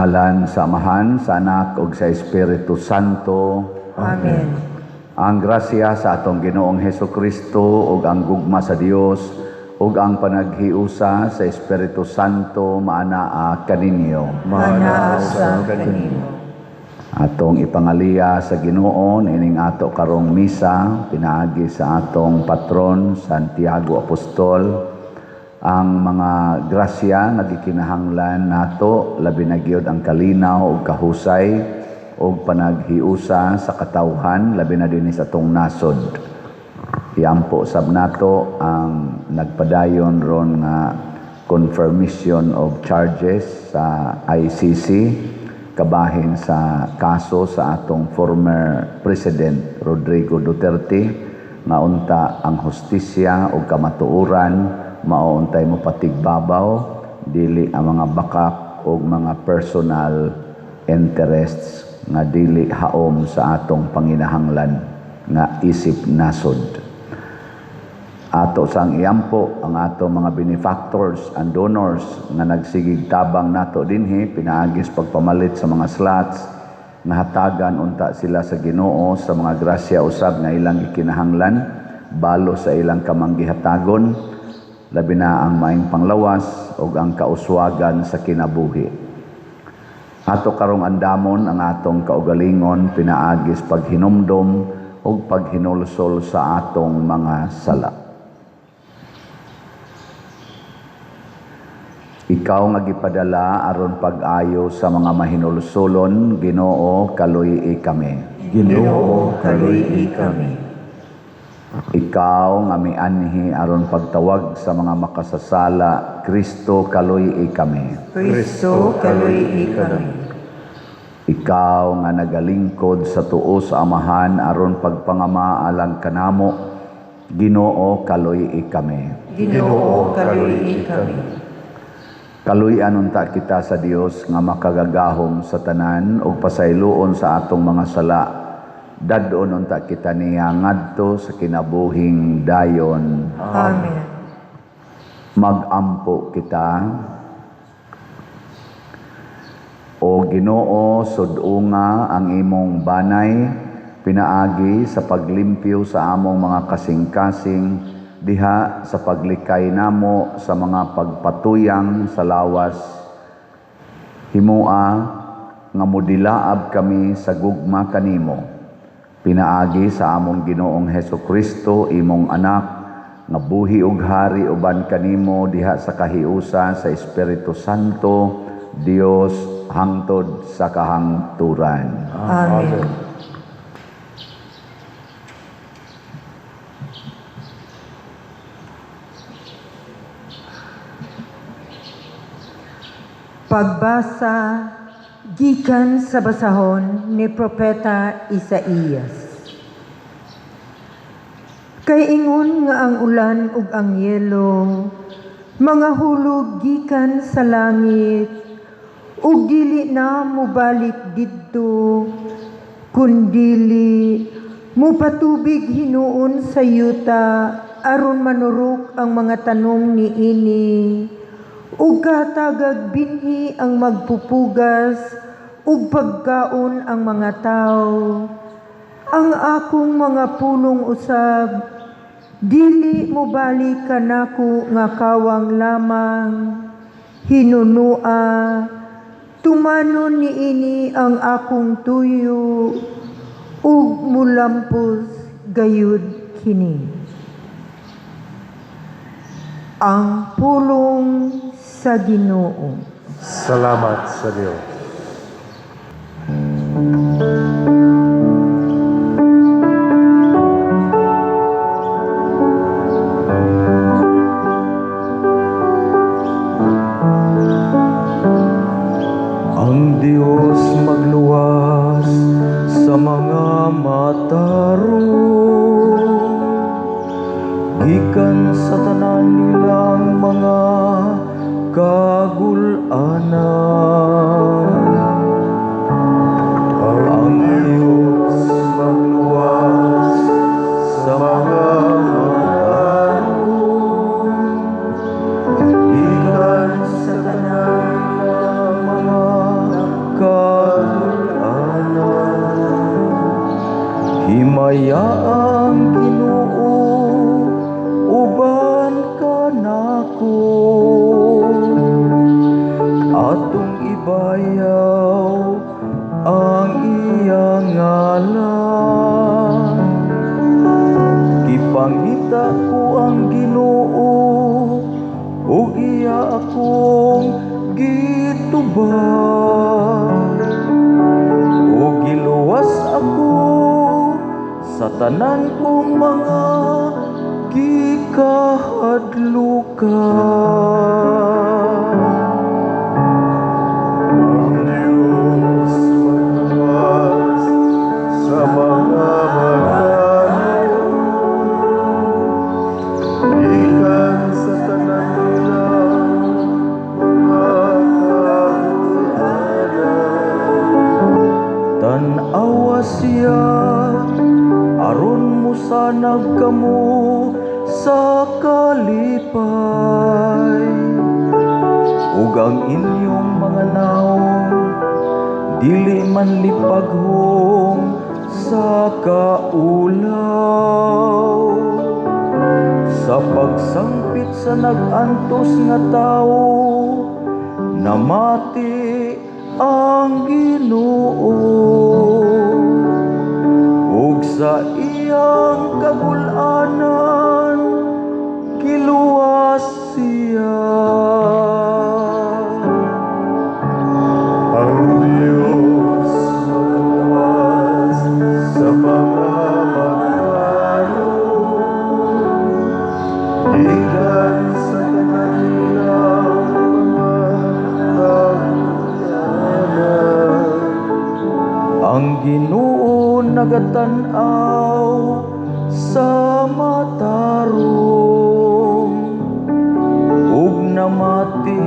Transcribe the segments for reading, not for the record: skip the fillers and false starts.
Ngalan sa Amahan, sa Anak ug sa Espiritu Santo. Amen. Ang grasya sa atong Ginoong Heso Kristo ug ang gugma sa Dios ug ang panaghiusa sa Espiritu Santo maanaa kaninyo. Maanaa sa kanimo. Atong ipangaliya sa Ginoo ining ato karong misa pinaagi sa atong patron Santiago Apostol ang mga grasya nga gikinahanglan nato, labi na gyud ang kalinaw ug kahusay ug panaghiusa sa katawhan, labi na dinhi sa atong nasod. Iampo sab nato ang nagpadayon ron nga confirmation of charges sa ICC kabahin sa kaso sa atong former President Rodrigo Duterte, nga unta ang hustisya ug kamatuoran mao untay mo patigbabaw, dili ang mga bakak ug mga personal interests nga dili haom sa atong panginahanglan nga isip nasod. Ato sang iampo ang ato mga benefactors and donors nga nagsigig tabang nato dinhi pinaagis pagpamalit sa mga slots, nga hatagan unta sila sa Ginoo sa mga grasya usab nga ilang gikinahanglan balo sa ilang kamanggihatagon, labi na ang maayong panglawas ug ang kauswagan sa kinabuhi. Ato karong andamon ang atong kaugalingon pinaagis paghinumdom ug paghinulsol sa atong mga sala. Ikaw nga gipadala aron pag-ayo sa mga mahinulsolon, Ginoo, kaluy-i kami. Ginoo, kaluy-i kami. Ikaw nga mianhi aron pagtawag sa mga makasasala, Kristo, kaluy-i kami. Kristo, kaluy-i kami. Ikaw nga nagalingkod sa tuo sa Amahan aron pagpangama alang kanamo, Ginoo, kaluy-i kami. Ginoo, kaluy-i kami. Kaluy-an unta kita sa Dios nga makagagahom sa tanan ug pasayloon sa atong mga sala. Dad-on unta kita niya ngadto sa kinabuhing dayon. Amen. Magampo kita. O Ginoo, sud-unga ang imong banay pinaagi sa paglimpyo sa among mga kasing-kasing diha sa paglikay namo sa mga pagpatuyang sa lawas. Himua nga mudilaab kami sa gugma kanimo pinaagi sa among Ginoong Heso Kristo, imong anak, nga buhi ug hari uban kanimo diha sa kahiusa sa Espiritu Santo, Dios, hangtod sa kahangturan. Amen. Pagbasa gikan sa basahon ni Propeta Isaías. Kay ingon nga ang ulan ug ang yelo mga hulog gikan sa langit ug dili na mobalik didto, kundili mopatubig hinuon sa yuta aron manurok ang mga tanom niini, ug kahatagag binhi ang magpupugas ug pagkaon ang mga tawo. Ang akong mga pulong usab dili mobalik kanako nga kawang lamang, hinunua tumanon niini ang akong tuyo ug mulampos gayud kini. Ang pulong sa Ginoo. Salamat sa Dios. Ang Dios magluwas sa mga matarong gikan sa tanan nilang mga kagulanan. Ang Diyos magluwas sa mga matarong gikan sa tanan nilang mga Gipangita ko ang Ginoo ug iya akong gitubag ug giluwas ako sa tanan kong mga gikahadlukan. Ang Diyos magluwas sa mga matarong, gikan sa tanan nilang mga kagul-anan. Tan-awa siya aron mosanag kamo sa kalipay ug ang inyong mga nawong dili manlipaghong sa kaulaw. Sa pagsangpit sa nag-antos nga tawo, namati ang Ginoo ug sa iyang kagul-anan giluwas siya. Ang Diyos magluwas sa mga matarong, gikan sa tanan nilang mga kagul-anan. Ang Ginoo nagatan-aw sa matarong ug namati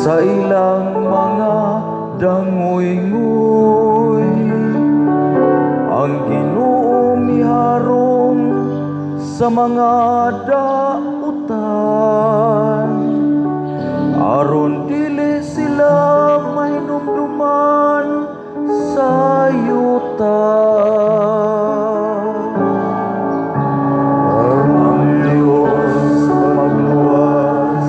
sa ilang mga dangoy-ngoy. Ang Ginoo miharong sa mga dautan aron dili sila mahinumduman sa yuta. Ang Diyos magluwas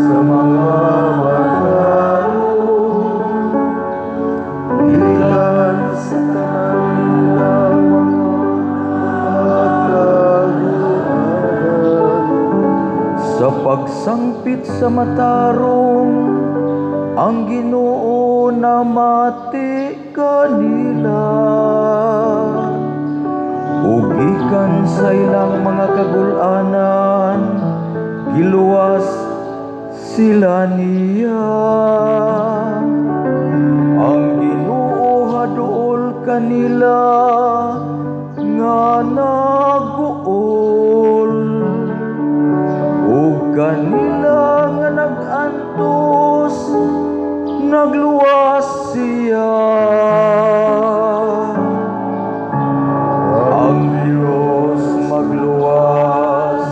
sa mga matarong, gikan sa tanan nilang mga kagul-anan. Sa pagsangpit sa matarong, ang Ginoo namati kanila ug gikan sa ilang mga kagul-anan giluwas sila niya. Ang Ginoo haduol kanila nga naguol ug kanila nga nag-antos nagluwas siya. Ang Diyos magluwas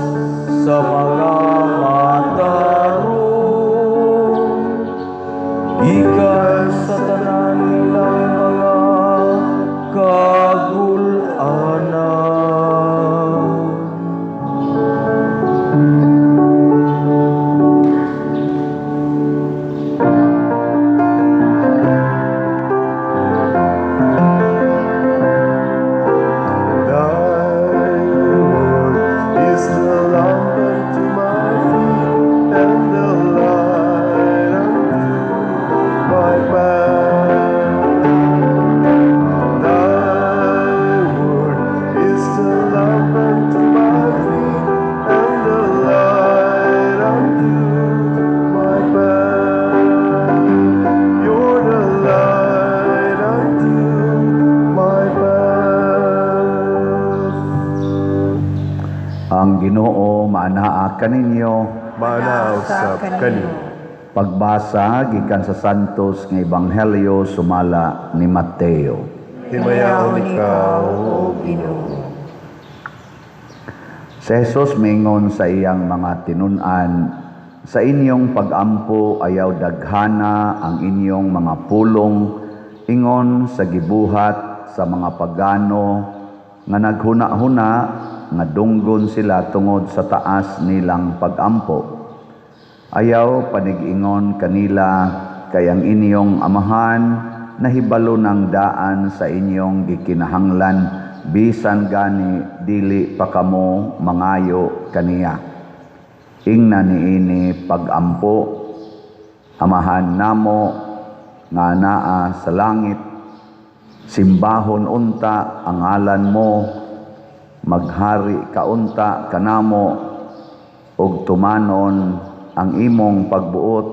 sa mga matarong gikan sa tanan nilang mga kagul-anan. Thy word is the lamp unto my feet and the light unto my path. Thy word is the lamp unto my feet and the light unto my path. You're the light unto my path. Ang Ginoo maanaa kaninyo. Maanaa usab kanimo. Pagbasa gikan sa Santos nga Ebanghelyo sumala ni Mateo. Himayaon ikaw, O Ginoo. Si Jesus mingon sa iyang mga tinun-an, "Sa inyong pagampo ayaw daghana ang inyong mga pulong ingon sa gibuhat sa mga pagano nga naghuna-huna nga dunggon sila tungod sa taas nilang pagampo. Ayaw panig-ingon kanila kay ang inyong amahan nahibalo ng daan sa inyong gikinahanglan bisan gani dili pa kamo mangayo kaniya. Ingna niini pag-ampo, Amahan namo nga naa sa langit, simbahon unta ang ngalan mo, maghari ka unta kanamo, ug tumanon ang imong pagbuot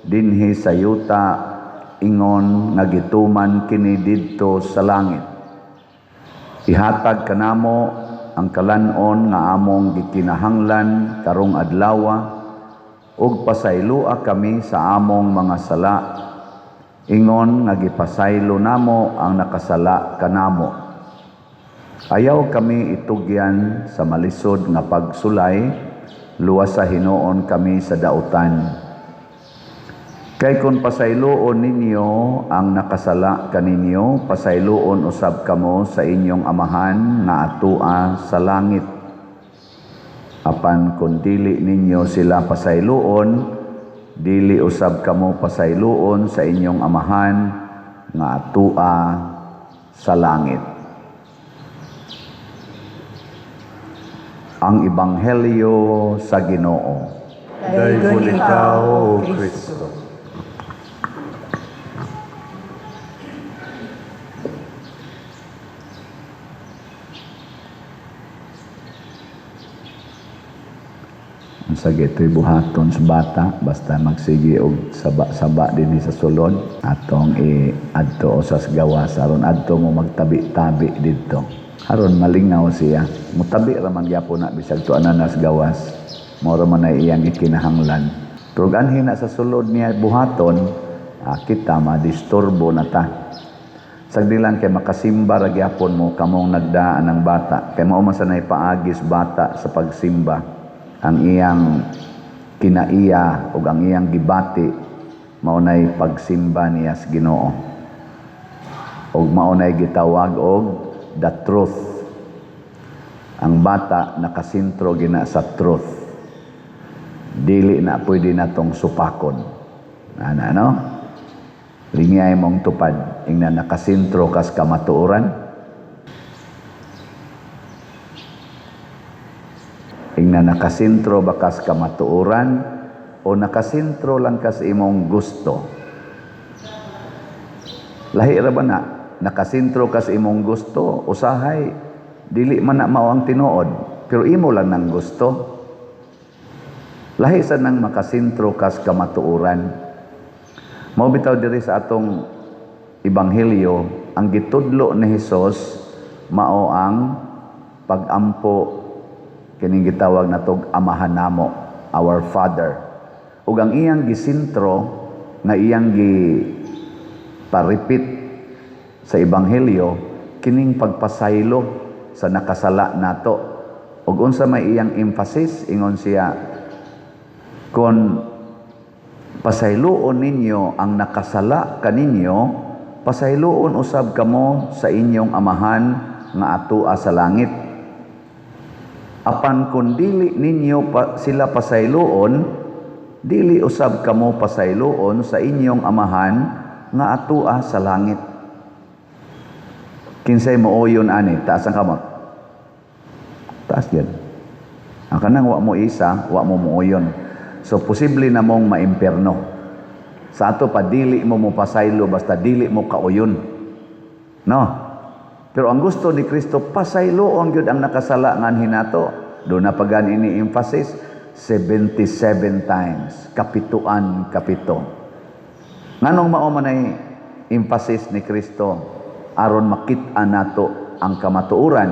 dinhi sa yuta ingon nga gituman kini didto sa langit. Ihatag kanamo ang kalan-on nga among gikinahanglan karong adlawa, ug pasayloa kami sa among mga sala ingon nga gipasaylo namo ang nakasala kanamo. Ayaw kami itugyan sa malisod nga pagsulay, luwasa hinuon kami sa dautan. Kay kung pasayloon ninyo ang nakasala kaninyo, pasayloon usab kamo sa inyong Amahan nga atua sa langit. Apan kung dili ninyo sila pasayloon, dili usab kamo pasayloon sa inyong Amahan nga atua sa langit. Ang Ebanghelyo sa Ginoo. Daygon ikaw, O Kristo. Sa gito'y buhaton sa bata, basta magsige og saba-saba dinhi sa sulod, atong i-adto sa gawas, aron adto mo magtabi-tabi didto. Aron malingaw siya. Mutabi ra man gyapon na bisag tuanan nas gawas. Mao ra man ay iyang gikinahanglan. Pero anhi na sa sulod niya buhaton, kita madisturbo na ta. Sagdi lang kay makasimba ra gyapon mo kamong nagdaan ang bata. Kay mao man sa paagis bata sa pagsimba. Ang iyang kinaiya o ang iyang gibati mao nay pagsimba niya sa Ginoo. Og mao nay gitawag og the truth. Ang bata nakasentro gina sa truth. Dili na pwede natong supakon. Ana, no? Lingay mong tupad ingna nakasentro kas kamatuoran. Ingna nakasentro ba kas kamatuoran o nakasentro lang kas imong gusto? Lahi ra ba na? Nakasentro kas imong gusto, usahay dili man na mao ang tinuod, pero imo lang nang gusto. Lahi sa nang makasentro kas kamatuoran. Mao bitaw diri sa atong ebanghelyo, ang gitudlo ni Hesus mao ang pag-ampo kining gitawag natog Amahan namo, our Father. Ug ang iyang gisentro nga iyang gi paripit sa ebanghelyo kining pagpasaylo sa nakasala nato. Ug unsa may iyang emphasis, ingon siya, kon pasayloon ninyo ang nakasala kaninyo, pasayloon usab kamo sa inyong Amahan nga atua sa langit. Apan kun dili ninyo sila pasayloon, dili usab kamo pasayloon sa inyong Amahan nga atua sa langit. Kinsay mooyon ani, taas ang kamot. Taas gyud. Ang kanang wa mo isa, wa mo mooyon. So posible na mong maimpierno. Sa ato pa dili mo mopasaylo basta dili mo kauyon. No? Pero ang gusto ni Kristo, pasayloon gyud ang nakasala nganhi nato. Do na pagan ini emphasis 77 times, kapituan kapito. Nganong mao man ay emphasis ni Kristo aron makit-an nato ang kamatuoran?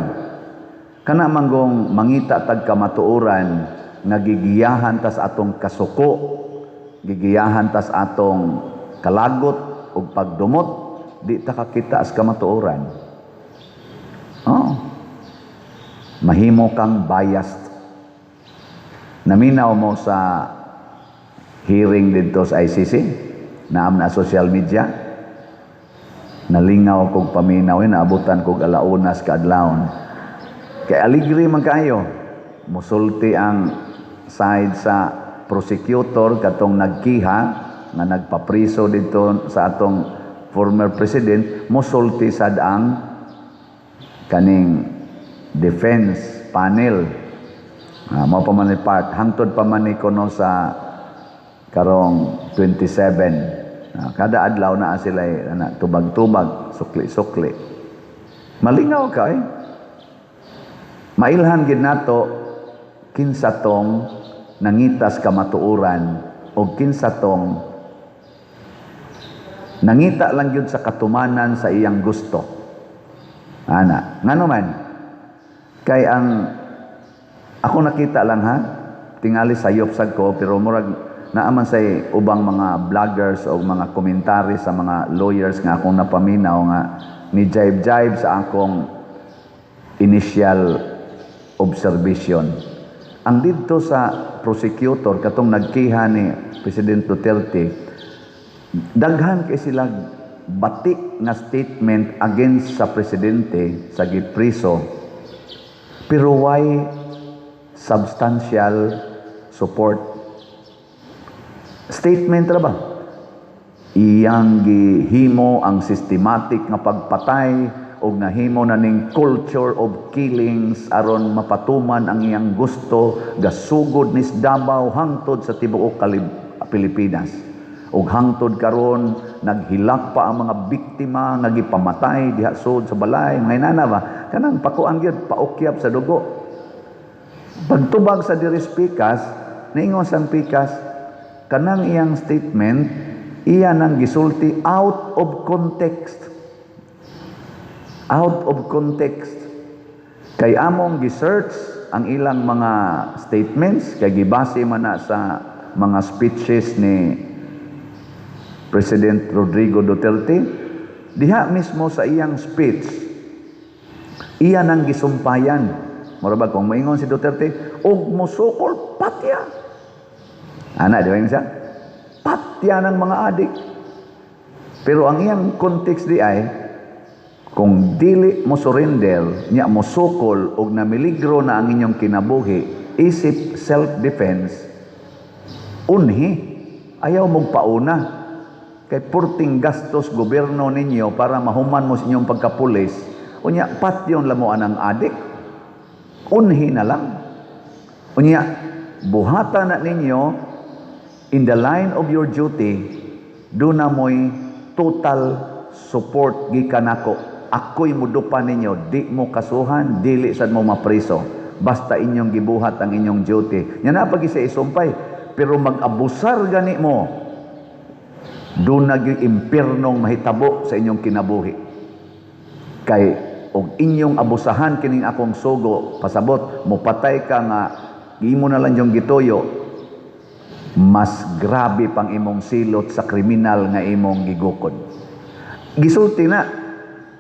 Kana manggong mangita tag kamatuoran nga gigiyahan tas atong kasuko, gigiyahan tas atong kalagot ug pagdumot, di ta kakita as kamatuoran. Oh. Mahimo kang biased. Naminaw mo sa hearing didto sa ICC, naam na social media. Nalingaw kog paminaw, naabutan kog alaunas kaadlawon. Kay aligre man kaayo. Musulti ang side sa prosecutor katong nagkiha nga nagpapriso didto sa atong former president, musulti sad ang Kaning defense panel. Mao pa man ni part hangtod pa man ni kuno sa karong 27. Kada adlaw naa sila ana tubag-tubag, sukli-sukli. Malingaw ka eh. Mailhan gid nato kinsa tong nangitas kamatuoran o kinsa tong nangita lang gyud sa katumanan sa iyang gusto. Ana, ngano man? Kay ang ako nakita lang ha, tingali sayop sad ko, pero murag naa man say ubang mga vloggers o mga komentary sa mga lawyers nga akong napaminaw nga ni jibe-jibe sa akong initial observation. Ang didto sa prosecutor katong nagkiha ni President Duterte, daghan kay sila bati nga statement against sa presidente sa gipriso, pero why substantial support statement ra ba iyang gihimo ang systematic nga pagpatay og nahimo na ning culture of killings aron mapatuman ang iyang gusto, gasugod nis Davao hangtod sa tibuok Pilipinas, ug hangtod karon naghilak pa ang mga biktima nga gipamatay diha sud sa balay, mga inana ba, kanang pakuan gyud, paukyap sa dugo. Pagtubag sa Dires Pikas, niingon sang Pikas, kanang iyang statement iya nang gisulti out of context, out of context. Kay among gi-search ang ilang mga statements kay gibase man na sa mga speeches ni President Rodrigo Duterte. Diha mismo sa iyang speech, iya nang gisumpayan. Mura ba kung moingon si Duterte og mosukol, patya ana, di ba yun siya? Patya ng mga adik. Pero ang iyang context di ay kung dili mo surrender nya mosukol og namiligro na ang inyong kinabuhi isip self-defense, unhi ayaw mong pauna kay purting gastos gobyerno ninyo para mahuman mo sa inyong pagkapulis, unya patyon lamuan ang adik, unhi na lang. Unya buhata na ninyo in the line of your duty, duna mo'y total support gikan nako. Ako'y mudupa ninyo, di mo kasuhan, dili sad mo mapriso, basta inyong gibuhat ang inyong duty. Nya na pag isa isumpay, pero mag-abusar gani mo, duna gyud impyernong mahitabo sa inyong kinabuhi. Kay og inyong abusahan kining akong sugo, pasabot mopatay ka nga imo na lang yung gituyo, mas grabe pang imong silot sa kriminal nga imong gigukod. Gisulti na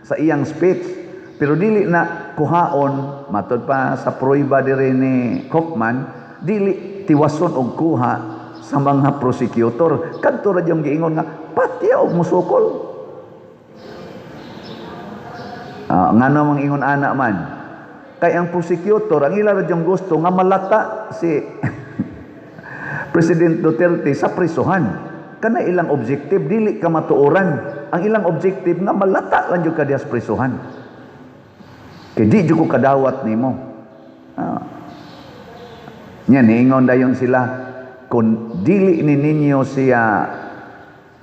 sa iyang speech, pero dili na kuhaon. Matod pa sa prueba diri ni Kaufman, dili tiwason og kuha sa mga prosecutor. Kadto ra yung giingon nga patya og musukol. Ngano mang ingon ana man? Kay ang prosecutor, ang ila ra yung gusto nga malata si President Duterte sa prisuhan. Kana ilang objective, dili ka matuoran. Ang ilang objective nga malata lang jud ka diha sa prisuhan. Kay di jud ko kadawat nimo. Nya niingon dayon sila kung dili ni ninyo siya,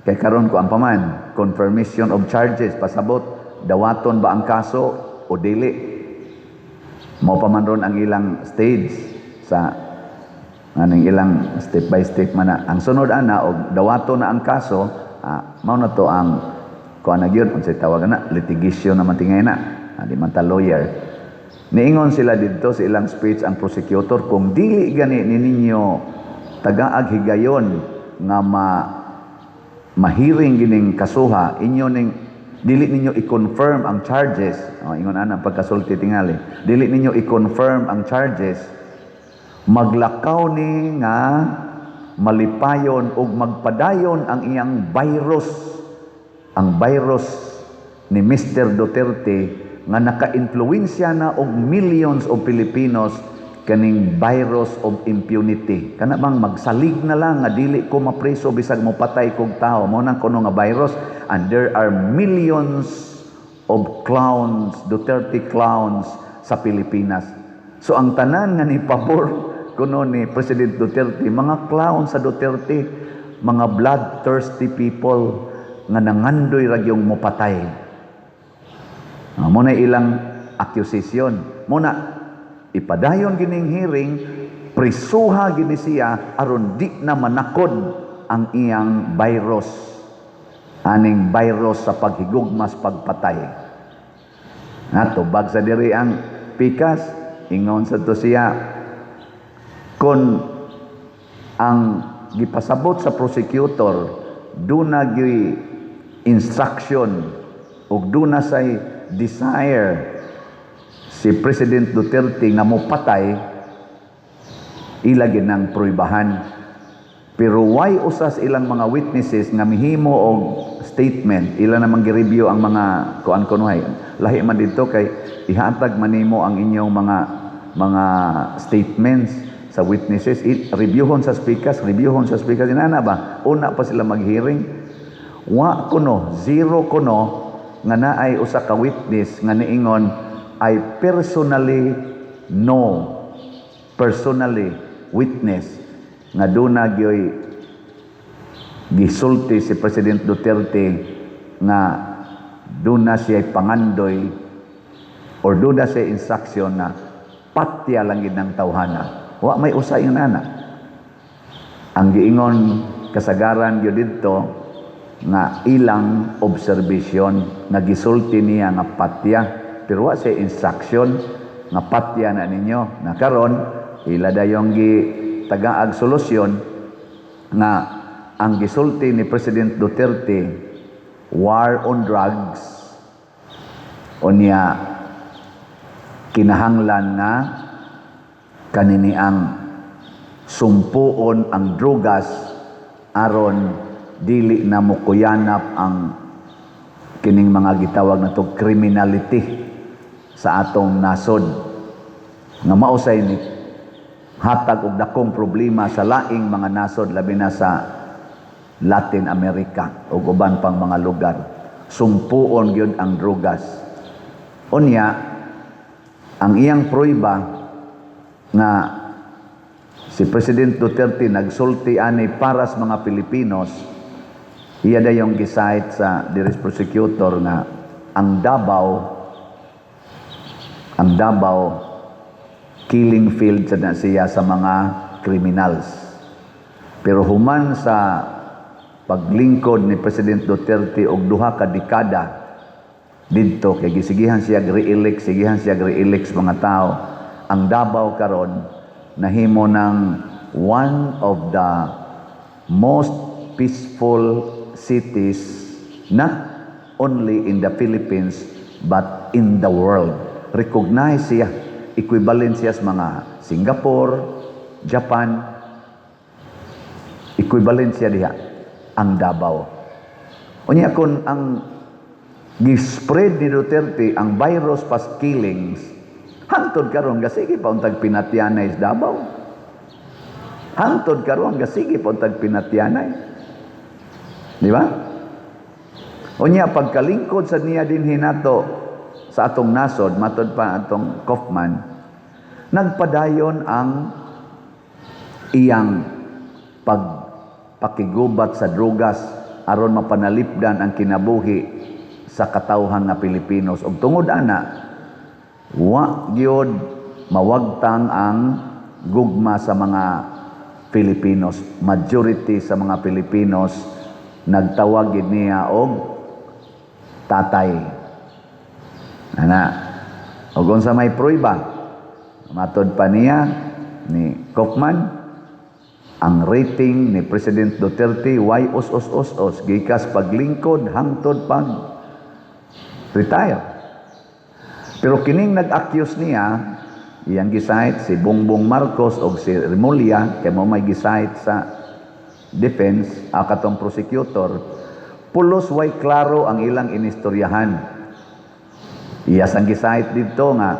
kay karon ko ang paman confirmation of charges, pasabot dawaton ba ang kaso o dili. Mao pa man ron ang ilang stage sa aning ilang step by step man na. Ang sunod ana, og dawaton na ang kaso, mao na to ang kuan na gyud, unsay tawag na, litigation naman tingay na. Di man ta lawyer. Niingon sila didto sa ilang speech, ang prosecutor, kung dili gani ni ninyo tagaag higayon nga mahiring gining kasuha, inyo ning dili ninyo i-confirm ang charges. Oh, ingon ana pagkasulti tingali, dili ninyo i-confirm ang charges, maglakaw ni nga malipayon ug magpadayon ang iyang virus, ang virus ni Mr. Duterte nga naka-influensya na og millions of Filipinos, kaning virus of impunity, kana bang magsalig na lang nga dili ko mapreso bisag mo patay kog tao, mo nang kuno nga virus. And there are millions of clowns, Duterte clowns sa Pilipinas. So ang tanan nga ni pabor kuno ni President Duterte, mga clown sa Duterte, mga bloodthirsty people nga nangandoy ra gyung mopatay. Ah, mao na ilang accusation. Mao na ipadayon gining hearing, prisuha gini siya aron di na manakod ang iyang virus, aning virus sa paghigugmas pagpatay. Natubag sa diri ang pikas, ingon sa to siya, kung ang gipasabot sa prosecutor duna gyuy instruction ug duna say desire si President Duterte nga mopatay, ila ginang pruibahan. Pero why usas ilang mga witnesses nga mihimo og statement, ila namang gi-review ang mga kuan kunuhay. Lahi man dito kay ihatag man nimo ang inyong mga statements sa witnesses, reviewhon sa speakers, reviewhon sa speakers inana ba? Una pa sila mag-hearing. Wa kuno, zero kuno nga naay usa ka witness nga niingon, "I personally know, personally witness nga duna gyoy gisulti si President Duterte nga duna siya pangandoy or duna siya instruction na patya lang gid ng tawhana." Wa may usa yung ana. Ang giingon kasagaran gyud didto nga ilang observation nga gisulti niya nga patya, pero wa siya instruction nga patya na ninyo. Na karon ila dayong gi tagaag solusyon nga ang gisulti ni President Duterte, war on drugs, unya kinahanglan nga kanini ang sumpuon ang drugas aron dili na mokuyanap ang kining mga gitawag na to criminality sa atong nasod nga mausay ni hatag og dakong problema sa laing mga nasod, labi na sa Latin America ug uban pang mga lugar. Sumpuon gyud ang drugas. Unya ang iyang pruiba nga si President Duterte nagsulti ani para sa mga Pilipinos, iya dayong gi-cite sa diri prosecutor nga ang Davao killing field sa na siya sa mga criminals. Pero human sa paglingkod ni President Duterte og 2 ka dekada didto, kay gisigihan siya re-elect, sigihan siya re-elect sa mga tao, ang Davao karon nahimo ng one of the most peaceful cities, not only in the Philippines but in the world. Recognize siya, equivalent siya sa mga Singapore, Japan, equivalent siya diha ang Davao. Unya kung ang gi-spread ni Duterte ang virus pas killings, hangtod karon gasige pa untag pinatyanay sa Davao. Hangtod karon gasige pa untag pinatyanay. Di ba? Unya pagkalingkod sa niya din hinato sa atong nasod, matod pa atong Kaufman, nagpadayon ang iyang pagpakigubat sa drugas aron mapanalipdan ang kinabuhi sa katawhan nga Pilipinos. Ug tungod ana, wa gyud mawagtang ang gugma sa mga Filipinos. Majority sa mga Pilipinos nagtawag gid niya og tatay. Ana. Ug unsa may pruiba? Matod pa niya ni Kaufman, ang rating ni President Duterte way os os os os gikas paglingkod hangtod pag retire. Pero kining nag-accuse niya, iyang gi-cite si Bongbong Marcos og si Remulla, kay mao may gi-cite sa defense, ang katong prosecutor, pulos way klaro ang ilang inistoryahan. Iya sang gi-cite dito nga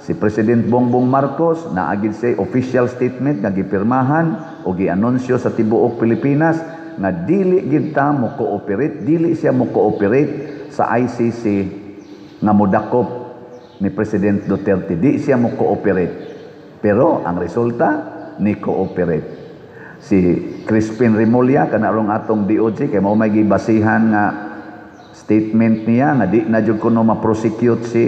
si President Bongbong Marcos naagid siya official statement nga gipirmahan o gianunsyo sa tibuok Pilipinas nga dili gid ta mo cooperate, dili siya mo cooperate sa ICC. nga modakop ni President Duterte. Di siya mo cooperate. Pero ang resulta, ni cooperate. Si Crispin Remulla, kanarong atong DOJ, kay mao may gibasihan nga statement niya nga di na jud kuno ma-prosecute si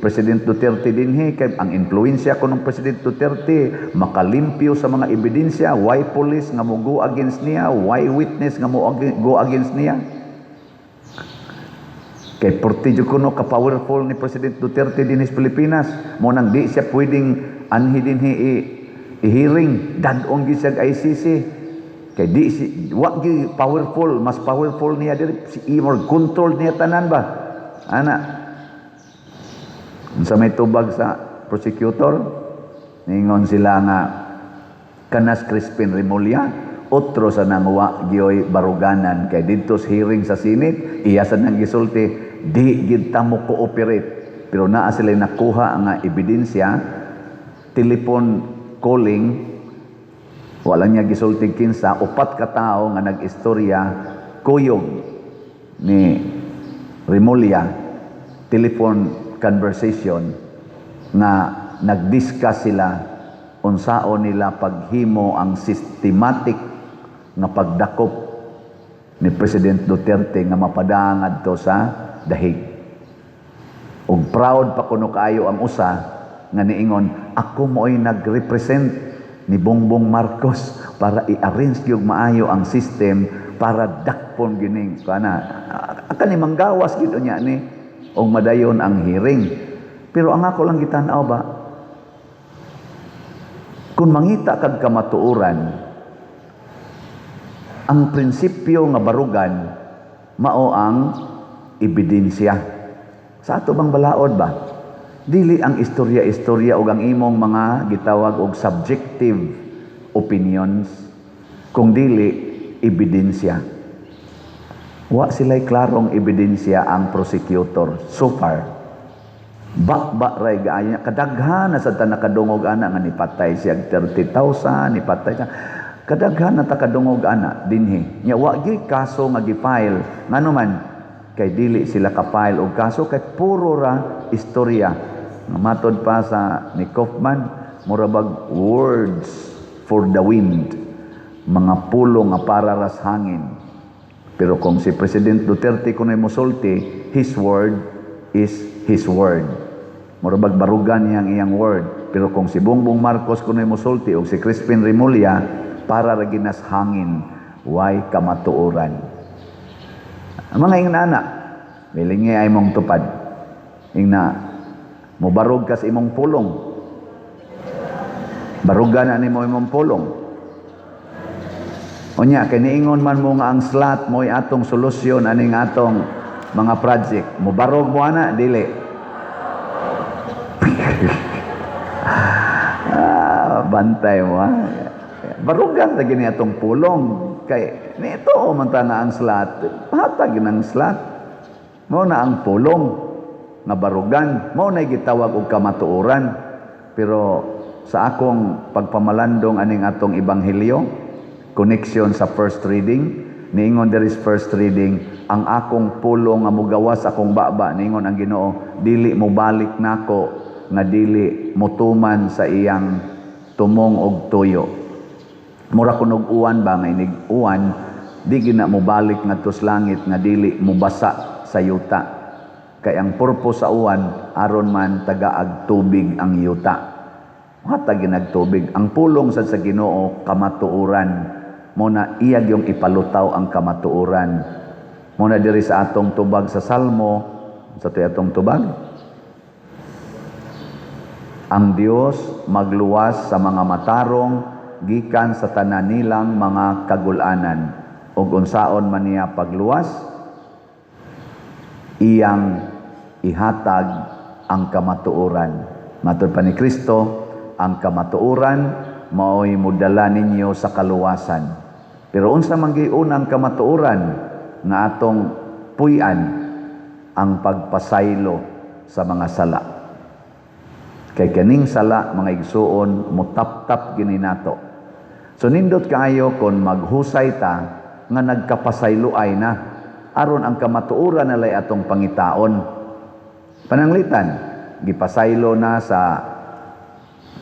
President Duterte dinhi kay ang impluwensya kuno ng President Duterte makalimpyo sa mga ebidensya, why police nga mo go against niya, why witness nga mo go against niya, kay porti jud kuno ka powerful ni President Duterte dinhi sa Pilipinas. Mo nang di siya pwedeng anhi dinhi i-hearing, dad-on gyud siya ICC kay di si wa gyud powerful, mas powerful niya diri si, more control niya tanan ba ana. Unsa may tubag sa prosecutor? Ningon sila nga kanas Crispin Remulla, otro sa nangwa gyoy baruganan, kay didto sa hearing sa Senate iya sa nang gisulti, di gid ta mo cooperate. Pero naa sila nakuha nga ebidensya, telephone calling, wala niya gisulti kinsa, upat ka tawo nga nag-istorya kuyog ni Remulla, telephone conversation nga nag-discuss sila unsaon nila paghimo ang systematic nga pagdakop ni President Duterte nga mapadang adto sa dahig. Ug proud pa kuno kaayo ang usa nga niingon, "Ako mo'y nag-represent ni Bongbong Marcos para i-arrange gyud maayo ang system para dakpon gining kana kani." Manggawas gid unya ni og madayon ang hearing. Pero ang ako lang gitan-aw ba, kung mangita kag kamatuoran, ang prinsipyo nga barugan mao ang ebidensya. Sa ato bang balaod ba, dili ang istorya-istorya ug ang imong mga gitawag og subjective opinions, kung dili ebidensya. Wa sila'y klarong ebidensya ang prosecutor so far. Ba-ba ray gaayo niya. Kadaghan na sa ta nakadungog ana nga nipatay siya 30,000, nipatay siya. Kadaghan na ta kadungog ana dinhi. Nya wa gyud kaso nga gi-file. Ngano man kay dili sila ka-file og kaso? Kay puro ra istorya. Nga matod pa sa ni Kaufman, mura bag words for the wind. Mga pulong nga para ras hangin. Pero kung si President Duterte kuno'y mosulti, his word is his word. Mura bag barugan niyang iyang word. Pero kung si Bongbong Marcos kuno'y mosulti o si Crispin Remulla, para ra ginas hangin, way kamatuoran. Ang mga ingnana, milingi ay mong tupad. Ingna, mobarog kas imong pulong. Barugan na nimo imong pulong. Unya, kay niingon man mo nga ang slot mo'y atong solusyon aning atong mga project. Mobarog mo ana, dili? Ah, bantay mo ha. Barugan ta gini atong pulong. Kay nito man ta na ang slot. Hatag ng slot. Mao na ang pulong nga barugan. Mao na gitawag og kamatuoran. Pero sa akong pagpamalandong aning atong ebanghelyo, connection sa first reading, niingon there is first reading, "Ang akong pulong nga mugawas akong baba," niingon ang Ginoo, "dili mo balik nako nga dili motuman sa iyang tumong og tuyo." Mura kunog uwan ba nga inig uwan, di gina mo balik ngadto sa langit nga dili mobasa sa yuta. Kay ang purpose sa uwan aron man tagaag tubig ang yuta. Hatag tubig. Ang pulong sad sa Ginoo kamatuoran. Mo na iya yung ipalutaw ang kamatuoran. Mo na diri sa atong tubag sa Salmo, sa to'y atong tubag. Ang Dios magluwas sa mga matarong gikan sa tanan nilang mga kagulanan. Ug unsaon man niya pagluwas, iyang ihatag ang kamatuoran. Matod pa ni Kristo, ang kamatuoran mao'y mudala ninyo sa kaluwasan. Pero unsa man gyud unang kamatuoran nga atong puy-an? Ang pagpasaylo sa mga sala. Kay kaning sala, mga igsuon, mutap-tap gini nato. So nindot kaayo kon maghusay ta nga nagkapasayloay na aron ang kamatuoran nalay atong pangitaon. Pananglitan, gipasaylo na sa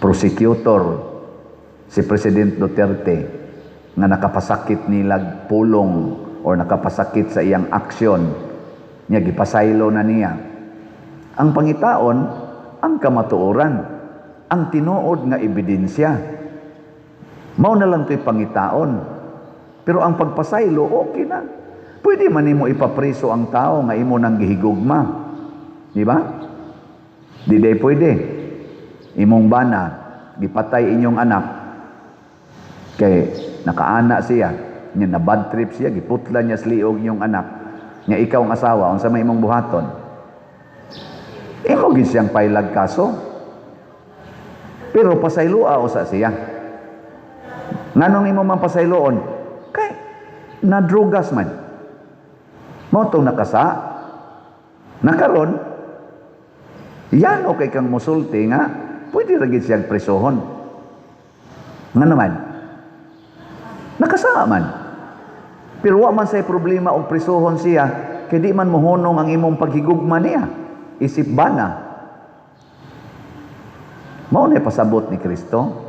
prosecutor si President Duterte nga nakapasakit nilag pulong or nakapasakit sa iyang aksyon niya, gipasaylo na niya. Ang pangitaon ang kamatuoran, ang tinuod nga ebidensya, mao na lang to'y pangitaon. Pero ang pagpasaylo, okay na. Pwede man nimo ipapriso ang tao nga imo nang gihigugma, di ba? Di day pwede. Imong bana, gipatay inyong anak kay nakaana siya nya, na bad trip siya, giputla niya sa liog inyong anak nya. Ikaw ang asawa, unsa may imong buhaton? Imo gid siyang pailag kaso. Pero pasayloa usa siya. Nganong imo man pasayloon? Kay nadrugas man, mao tong nakasa nakaron. Yan, okay kang musulti nga pwede ra gid siyang presohon. Nga naman nakasama man. Pero wa man say problema og presohon siya kay di man mohunong ang imong paghigugma niya isip bana. Mao na pasabot ni Kristo.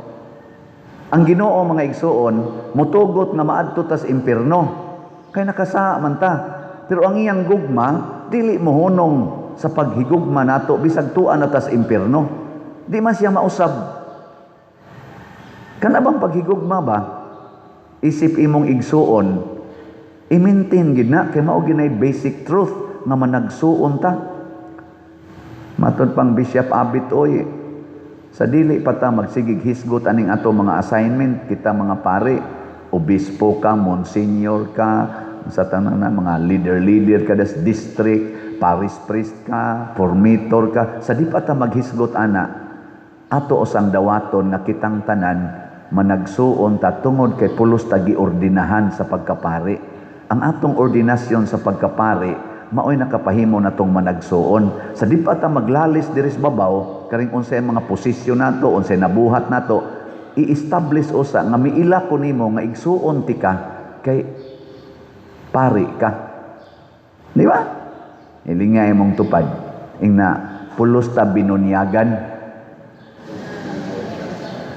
Ang Ginoo, mga igsuon, mutugot nga maadto tas impierno kay nakasa man ta. Pero ang iyang gugma dili mohunong sa paghigugma nato bisag tuan na tas impierno. Di man siya mausab. Kana bang paghigugma ba isip imong igsuon, i-maintain gid na kay mao ginay basic truth nga managsuon ta. Matod pang Bishop Abit oy, sa dili pa ta magsigig hisgot aning ato mga assignment, kita mga pare, obispo ka, monsignor ka, sa tanan na mga leader-leader ka das district, parish priest ka, formator ka, sa di pa ta maghisgot ana, ato usang dawaton nga kitang tanan managsuon ta tungod kay pulos ta giordinahan sa pagkapari. Ang atong ordinasyon sa pagkapari maoy nakapahimo natong managsuon. Sa di pa ta maglalis diri sa babaw, karing unsay mga posisyon nato, unsay nabuhat nato, i-establish usa nga miila ko nimo nga igsuon ti ka kay pari ka. Di ba? Ilinga imong tupad. Ingna pulos ta binunyagan.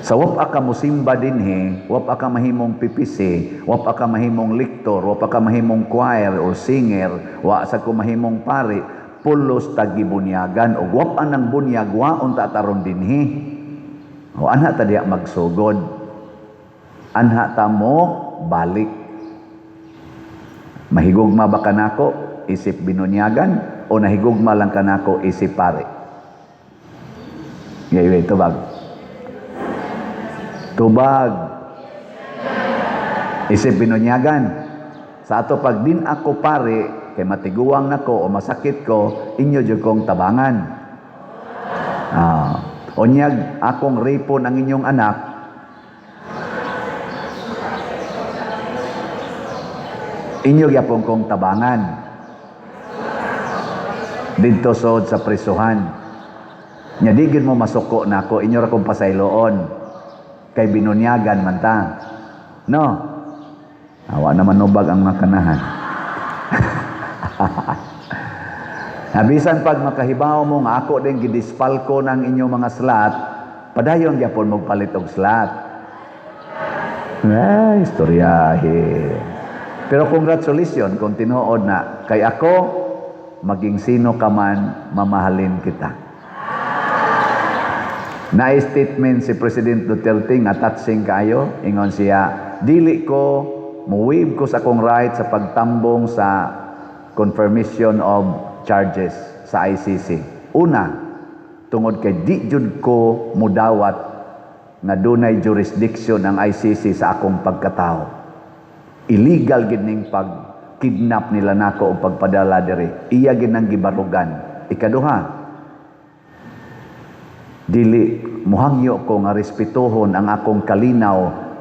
Sa wapa ka musimba dinhi, wapa ka mahimong PPC, wapa ka mahimong lector, wapa ka mahimong choir or singer, wa sa ko mahimong pari, pulos ta gibunyagan og wapa nang bunyag wa unta taron dinhi. O anha ta diha magsugod. Anha ta mo balik. Mahigugma ba kanako isip binunyagan o nahigugma lang kanako isip pari? Gay, tubag. Tubag. Isip binunyagan. Sa ato pag din ako pare, kay matiguang nako o masakit ko, inyo jud kong tabangan. Unyag akong ripon ang inyong anak, inyo gyapon kong tabangan. Didto sod sa prisuhan. Nya di gid mo masuko nako, inyo ra kong pasayloon. Kay binunyagan man ta. No? Awa naman nubag ang mga kanahan. Nabisan pag makahibaw mo nga ako din gidispalko ng inyong mga slot, padayon gyapon mo palit og slot. Ay, istoryahe. Pero congratulations kung tinuod na kay ako, maging sino ka man, mamahalin kita. Na-statement si President Duterte nga touching kaayo, ingon siya, dili ko mo-waive ko sa akong right sa pagtambong sa confirmation of charges sa ICC. Una, tungod kay di jud ko mudawat nga dunay jurisdiction ang ICC sa akong pagkatao. Illegal gid ning pag-kidnap nila nako o pagpadala diri. Iya gid nang gibarugan. Ikaduha, dili muhangyo ko nga respetuhon ang akong kalinaw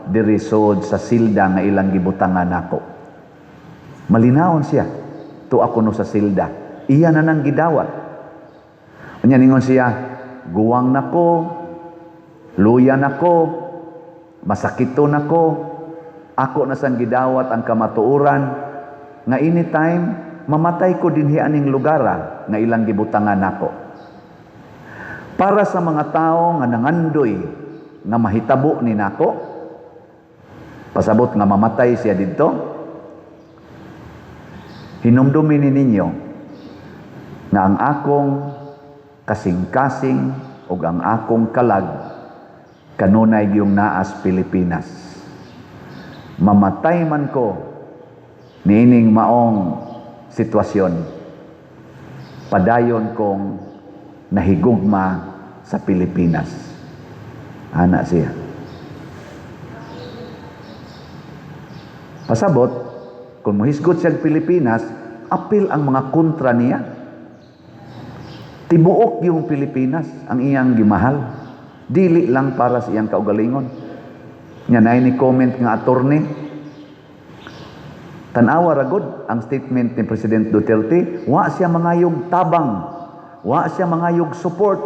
diri sod sa silda nga ilang gibutangan nako. Malinawon siya. Tu ako no sa silda. Iya na nang gidawat. Unya ningon siya, guwang nako, luya nako, masakiton nako, ako na sang gidawat ang kamatuoran nga anytime mamatay ko dinhi aning lugara nga ilang gibutangan nako. Para sa mga tao nga nangandoy nga mahitabo ni nako, pasabot nga mamatay siya didto, hinumdumi ni ninyo nga ang akong kasing-kasing ug ang akong kalag kanunay gyung naas Pilipinas. Mamatay man ko niining maong sitwasyon, padayon kong nahigugma sa Pilipinas. Ana siya. Pasabot, kung mohisgot siya Pilipinas, apil ang mga kontra niya. Tibuok yung Pilipinas ang iyang gimahal. Dili lang para sa iyang kaugalingon. Nya naay ni comment nga attorney. Tan-awa ra gud ang statement ni President Duterte, wa siya mangayog tabang, wa siya mangayog support,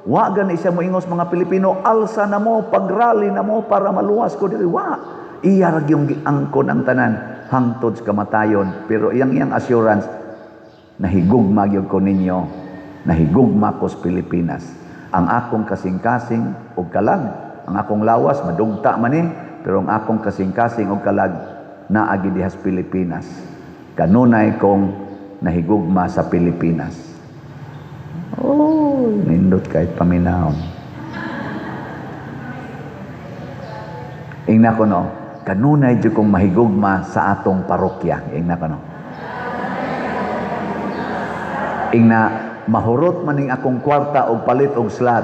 wa gani siya moingos mga Pilipino, alsa na mo, pagrally na mo para maluwas ko diri. Wa. Iya ra gyung giangkon ang tanan hangtod sa kamatayon, pero iyang iyang assurance, nahigugma gyud ko ninyo, nahigugma ko sa Pilipinas. Ang akong kasing-kasing og kalag, ang akong lawas madugta man ni, pero ang akong kasing-kasing og kalag naagi diha sa Pilipinas. Kanunay kong nahigugma sa Pilipinas. Oh, nindot kahit paminahon. Ingna ko no, kanunay jud kong mahigugma sa atong parokya. Ingna ko no. Ingna mahurot man ning akong kwarta og palit og slot.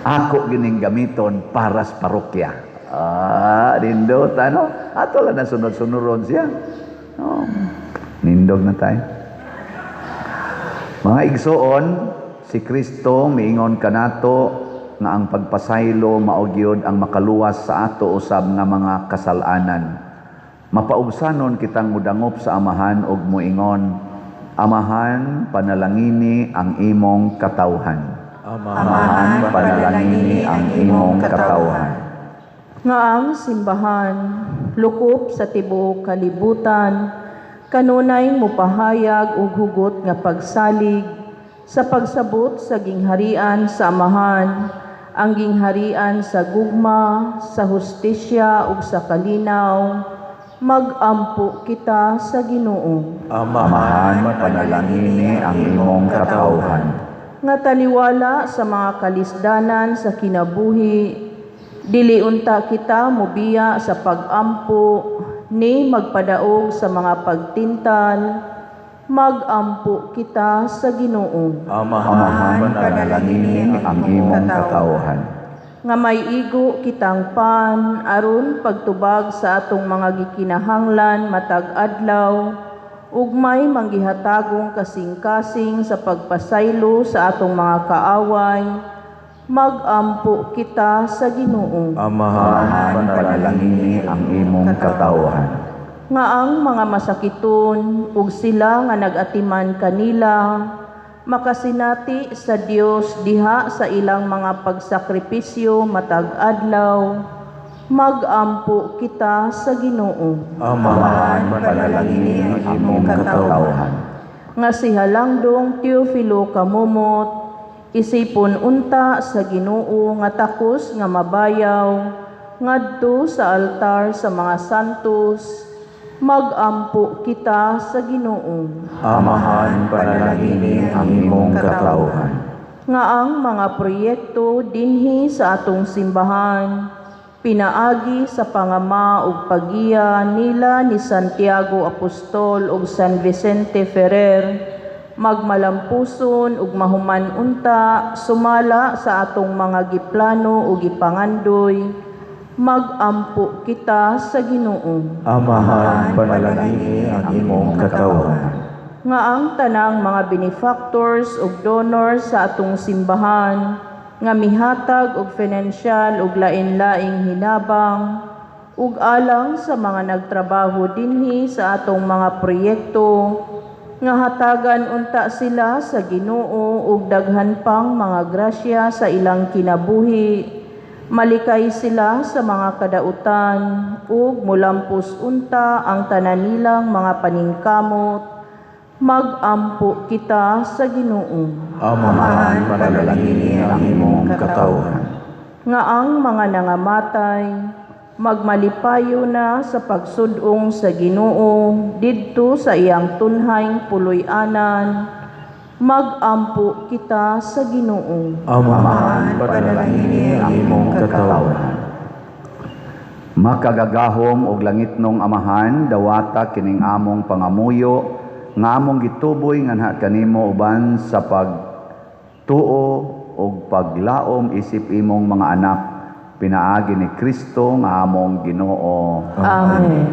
Ako gining gamiton para sa parokya. Ah, nindot ano? Ato lang na sunod-sunuron siya. Oh, nindog na tayo. Mga igsoon, si Kristo miingon kanato nga ang pagpasaylo mao gyud ang makaluwas sa ato usab nga mga kasalanan. Mapaubsanon kitang mudangop sa Amahan og moingon, Amahan, panalangini ang imong katawhan. Amahan, panalangini ang imong katawhan. Nga ang simbahan, lukop sa tibuok kalibutan, kanunay mopahayag og hugot nga pagsalig sa pagsabot sa gingharian sa Amahan, ang gingharian sa gugma, sa hustisya ug sa kalinaw, magampo kita sa Ginoo. Amahan, panalangini ang imong katawhan. Nga taliwala sa mga kalisdanan sa kinabuhi, dili unta kita mobiya sa pagampo ni magpadaog sa mga pagtintal, magampo kita sa Ginoo. Amahan, panalangini ang imong katawhan. Nga may igo kitang pan aron pagtubag sa atong mga gikinahanglan matag adlaw, ug may manggihatagong kasing-kasing sa pagpasaylo sa atong mga kaaway, magampo kita sa Ginoo. Amahan, panalangini ang imong katawhan. Nga ang mga masakiton ug sila nga nagatiman kanila makasinati sa Dios diha sa ilang mga pagsakripisyo matag adlaw, magampo kita sa Ginoo. Amahan, panalangini ang imong katawhan. Nga si Halangdong Teofilo Camomot, isipon unta sa Ginoo nga takos nga mabayaw ngadto sa altar sa mga santos, magampo kita sa Ginoo. Amahan, panalangini ang imong katawhan. Nga ang mga proyekto dinhi sa atong simbahan, pinaagi sa pangama ug pagiya nila ni Santiago Apostol ug San Vicente Ferrer, magmalampuson ug mahuman unta sumala sa atong mga giplano ug gipangandoy, magampo kita sa Ginoo. Amahan, panalangini ang imong katawhan. Nga ang tanang mga benefactors ug donors sa atong simbahan nga mihatag og financial ug lain-laing hinabang ug alang sa mga nagtrabaho dinhi sa atong mga proyekto, nga hatagan unta sila sa Ginoo ug daghan pang mga grasya sa ilang kinabuhi, malikay sila sa mga kadautan ug mulampos unta ang tanan nilang mga paningkamot, Magampo kita sa Ginoo. Amahan, panalangini ang imong katawhan. Nga ang mga nangamatay magmalipayo na sa pagsudong sa Ginoo didto sa iyang tunhayng puloy-anan. Magampo kita sa Ginoo. Amahan, panalangini ang imong katawhan. Makagagahom og langitnong Amahan, dawata kining among pangamuyo nga among gituboy nganha kanimo uban sa pagtuo og paglaom isip imong mga anak, pinaagi ni Kristo nga among Ginoo. Amen.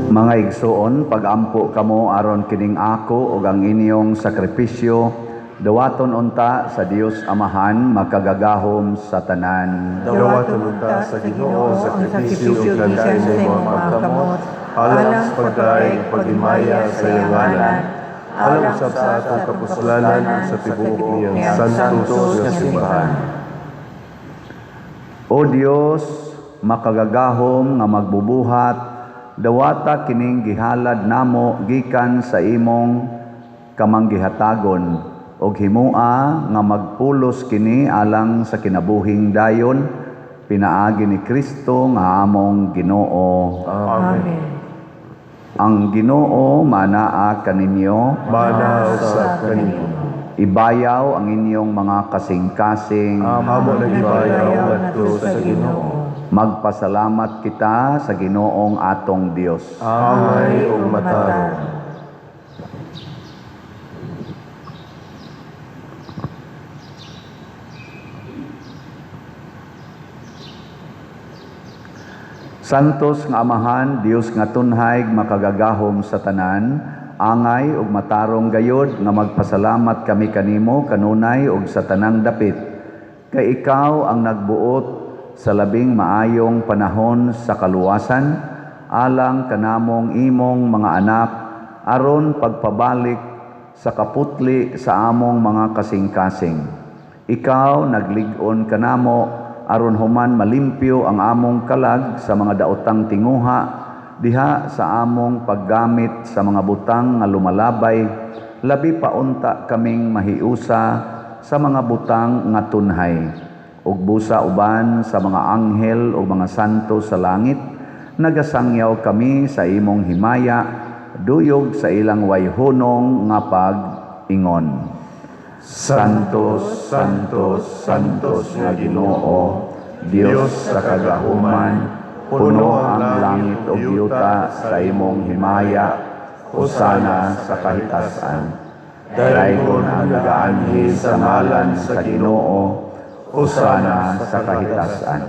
Mga igsoon, pagampo kamo aron kining ako ug ang inyong sakripisyo, dawaton unta sa Dios Amahan, makagagahom sa tanan. Dawaton unta sa Ginoo ang sakripisyo ug gikan sa imong mga kamot, alang sa pagdaig ug paghimaya sa iyang ngalan, alang usab sa atong kapuslanan ug sa tibuok niyang santos nga simbahan. O Dios, makagagahom nga magbubuhat, dawata kining gihalad namo gikan sa imong kamanggihatagon, og himua nga magpulos kini alang sa kinabuhing dayon, pinaagi ni Kristo nga among Ginoo. Amen. Ang Ginoo manaa kaninyo, Manaa usab kaninyo. Ibayaw ang inyong mga kasing-kasing. Amo nagibayaw ngadto sa Ginoo. Magpasalamat kita sa Ginoong atong Dios. Angay ug matarong. Santos nga Amahan, Dios nga tunhay, makagagahom sa tanan, angay ug matarong gayod nga magpasalamat kami kanimo kanunay ug sa tanang dapit. Kay ikaw ang nagbuot sa labing maayong panahon sa kaluwasan, alang kanamong imong mga anak, aron pagpabalik sa kaputli sa among mga kasing-kasing. Ikaw naglig-on kanamo aron human malimpyo ang among kalag sa mga daotang tinguha, diha sa among paggamit sa mga butang nga lumalabay, labi pa unta kaming mahiusa sa mga butang nga tunhay. Ug busa uban sa mga anghel o mga santo sa langit, nagasangyaw kami sa imong himaya, duyog sa ilang wayhunong nga pag-ingon. Santos, Santos, Santos nga Ginoo, Dios sa kagahuman, puno ang langit ug yuta sa imong himaya, hosana sa kahitasan. Daygon ang nagaanhi sa ngalan sa Ginoo, hosana sa kahitasan.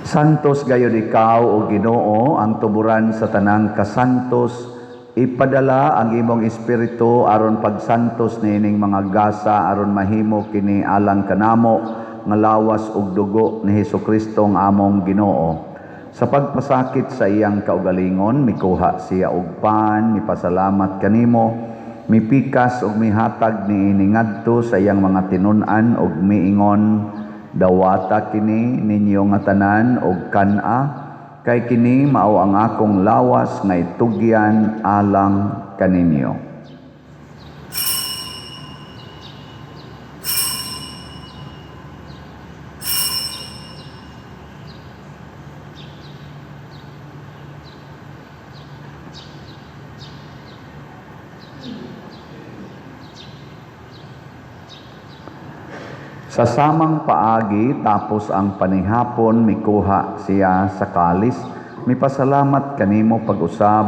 Santos gayud ikaw o Ginoo, ang tuburan sa tanang kasantos. Ipadala ang imong espiritu aron pagsantos niining mga gasa aron mahimo kini alang kanamo nga lawas ug dugo ni Hesukristo ang among Ginoo. Sa pagpasakit sa iyang kaugalingon, mikuha siya og pan, mipasalamat kanimo, mipikas ug mihatag niini ngadto sa iyang mga tinun-an ug miingon, dawata kini ninyo nga tanan og kan-a, kay kini mao ang akong lawas nga itugyan alang kaninyo. Sa samang paagi, tapos ang panihapon, mikuha siya sa kalis, mipasalamat kanimo pag-usab,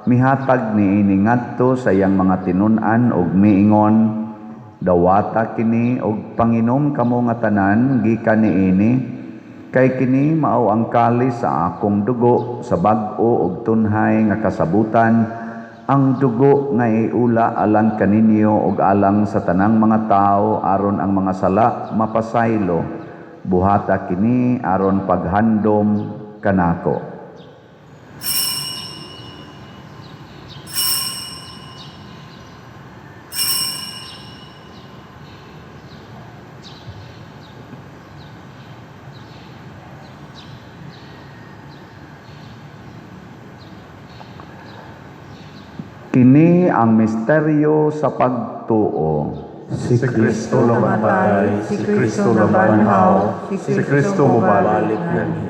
mihatag niini ngadto sa iyang mga tinun-an ug miingon, "Dawata kini ug panginom kamo nga tanan gikan niini, kay kini mao ang kalis sa akong dugo sa bag-o ug tunhay nga kasabutan, ang dugo nga iula alang kaninyo ug alang sa tanang mga tawo aron ang mga sala mapasaylo. Buhata kini aron paghandom kanako." Kini ang misteryo sa pagtuo. Si Kristo namatay, si Kristo nabanhaw, si Kristo mobalik nganhi.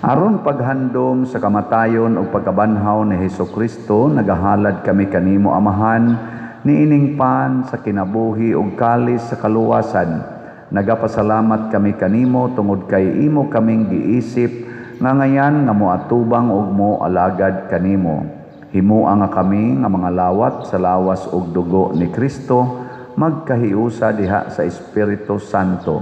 Aron paghandom sa kamatayon ug pagkabanhaw ni Hesus Kristo, nagahalad kami kanimo, Amahan, niining pan sa kinabuhi ug kalis sa kaluwasan. Nagapasalamat kami kanimo tungod kay imo kaming giisip nga ngayan nga moatubang ug mo alagad kanimo. Himoa nga kami nga mga lawat sa lawas ug dugo ni Kristo magkahiusa diha sa Espiritu Santo.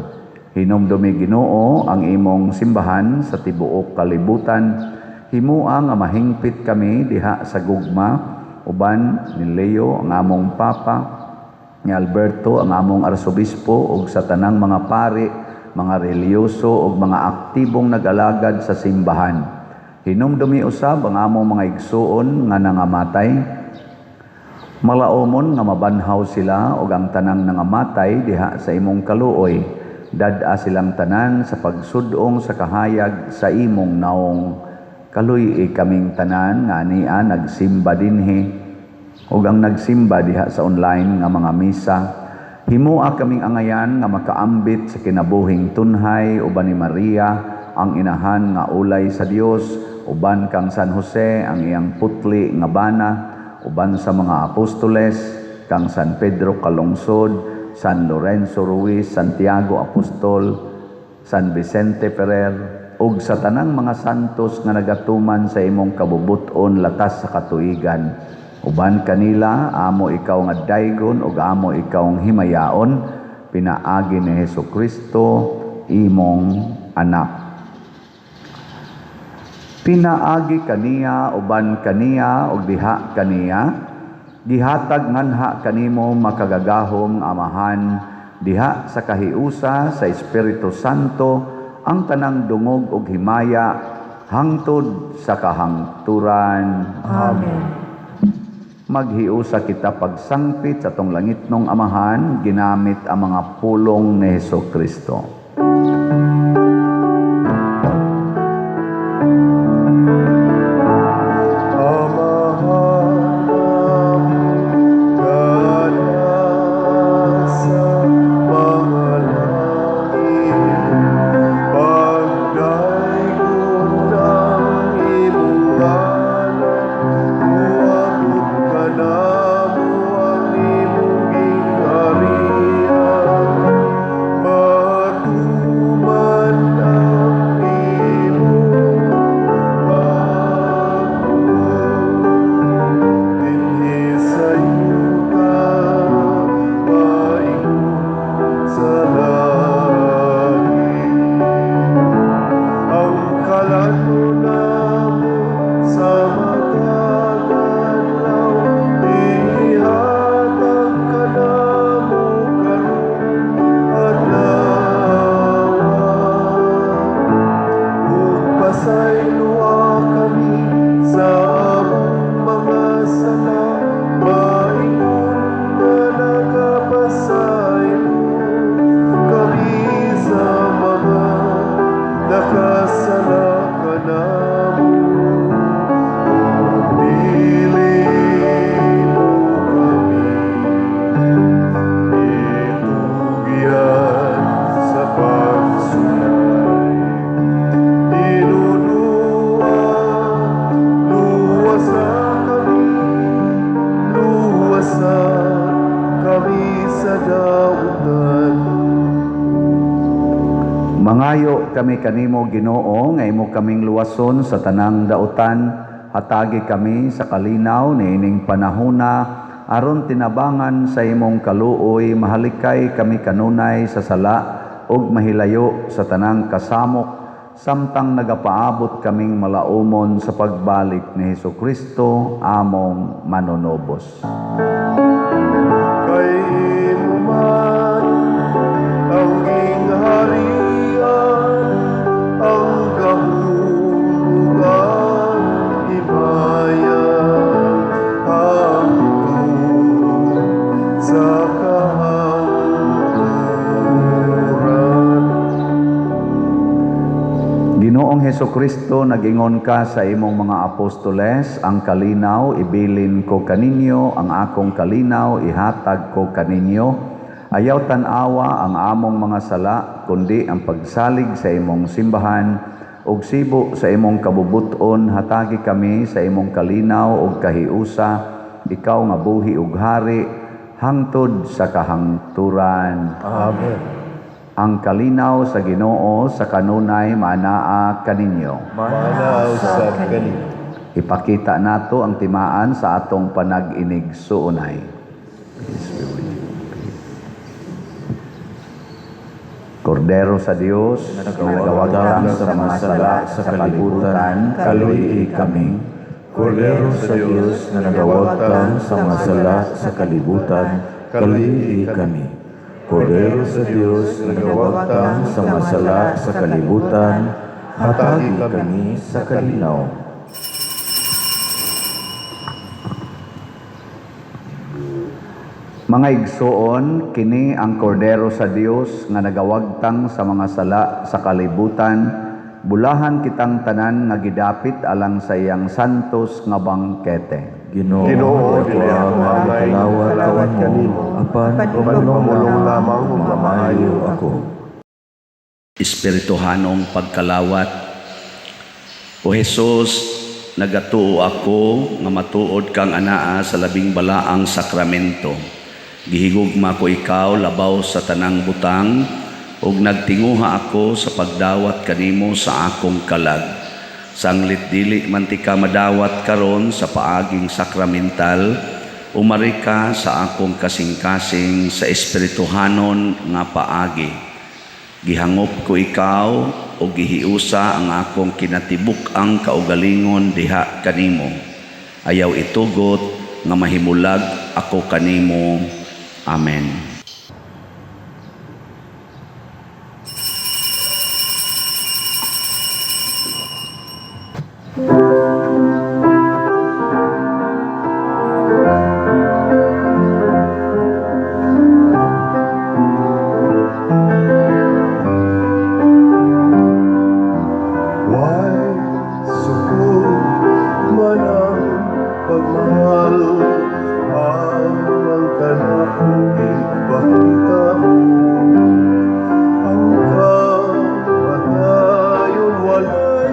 Hinumdumi, Ginoo, ang imong simbahan sa tibuok kalibutan. Himoa nga mahingpit kami diha sa gugma uban ni Leo ang among Papa, ni Alberto ang among Arsobispo ug sa tanang mga pari, mga relihiyoso ug mga aktibong nag-alagad sa simbahan. Hinumdumi usab ang among mga igsuon nga nangamatay. Malaomon nga mabanhaw sila ug ang tanang nangamatay diha sa imong kaluoy. Dad-a silang tanan sa pagsud-ong sa kahayag sa imong naong. Kaluy-i kaming tanan nga ania nagsimba dinhi ug ang nagsimba diha sa online nga mga misa. Himoa kaming angayan nga makaambit sa kinabuhing tunhay uban ni Maria ang inahan nga ulay sa Dios, uban kang San Jose ang iyang putli nga bana, uban sa mga apostoles kang San Pedro Calungsod, San Lorenzo Ruiz, Santiago Apostol, San Vicente Ferrer, ug sa tanang mga santos nga nagatuman sa imong kabubut-on latas sa katuigan. Uban kanila, amo ikaw nga daygon ug amo ikaw himayaon, pinaagi ni Hesus Kristo imong anak. Pinaagi kaniya, uban kaniya, ug diha kaniya, gihatag nganha kanimo makagagahom nga Amahan diha sa kahiusa sa Espiritu Santo ang tanang dungog ug himaya hangtod sa kahangturan. Amen. Maghiusa kita pagsangpit sa atong langitnong Amahan ginamit ang mga pulong ni Hesus Kristo. Amahan nga nasa mga langit, pagdaygon ang imong ngalan, moabot kanamo ang imong gingharian. Mangayo kami kanimo, Ginoo, nga imo kaming luwason sa tanang dautan. Hatagi kami sa kalinaw niining panahona aron tinabangan sa imong kaluoy mahalikay kami kanunay sa sala ug mahilayo sa tanang kasamok samtang nagapaabot kaming malaumon sa pagbalik ni Hesukristo among manunubos. Kay imo man ang gingharian, ang gahom ug ang himaya, hangtod sa kahangturan. Ginoong Hesukristo, nagingon ka sa imong mga apostoles, "Ang kalinaw ibilin ko kaninyo, ang akong kalinaw ihatag ko kaninyo." Ayaw tan-awa ang among mga sala, kundi ang pagsalig sa imong simbahan, ug sibo sa imong kabubuton, hatagi kami sa imong kalinaw ug kahiusa, ikaw nga buhi ug hari hangtod sa kahangturan. Amen. Ang kalinaw sa Ginoo sa kanunay maanaa kaninyo. Maanaa usab kanimo. Ipakita nato ang timaan sa atong panag-inigsuonay. Peace be with you. Kordero sa Dios, nagawagtang sa mga sala sa kalibutan, Kaluy-i kami. Kordero sa Dios nga nagawagtang sa mga sala sa kalibutan, kaluy-i kami. Kordero sa Dios nga nagawagtang sa mga sala sa kalibutan, hatagi kami sa kalinaw. Mga igsoon, kini ang Kordero sa Dios nga nagawagtang sa mga sala sa kalibutan. Bulahan kitang tanan nga gidapit alang sa iyang santos nga bangkete. Ginoo, Ginoo, dili dili ako ako angay angay kalawat kalawat kanimo, kanimo, apan apan pamulong pamulong lamang lamang ug ug mamaayo ako. Espirituhanong pagkalawat. O Jesus, nagatuo ako nga matuod kang anaa sa labing balaang sakramento. Gihigugma ko ikaw labaw sa tanang butang ug nagtinguha ako sa pagdawat kanimo sa akong kalag. Sanglit dili man tika madawat karon sa paaging sakramental, umari ka sa akong kasing-kasing sa espirituhanon nga paagi. Gihangop ko ikaw o gihiusa ang akong kinatibuk-ang kaugalingon diha kanimo. Ayaw itugot nga mahimulag ako kanimo. Amen. Way sukod man ang pagmamahal ang kanakong ipakita mo. Ang kamatayon walay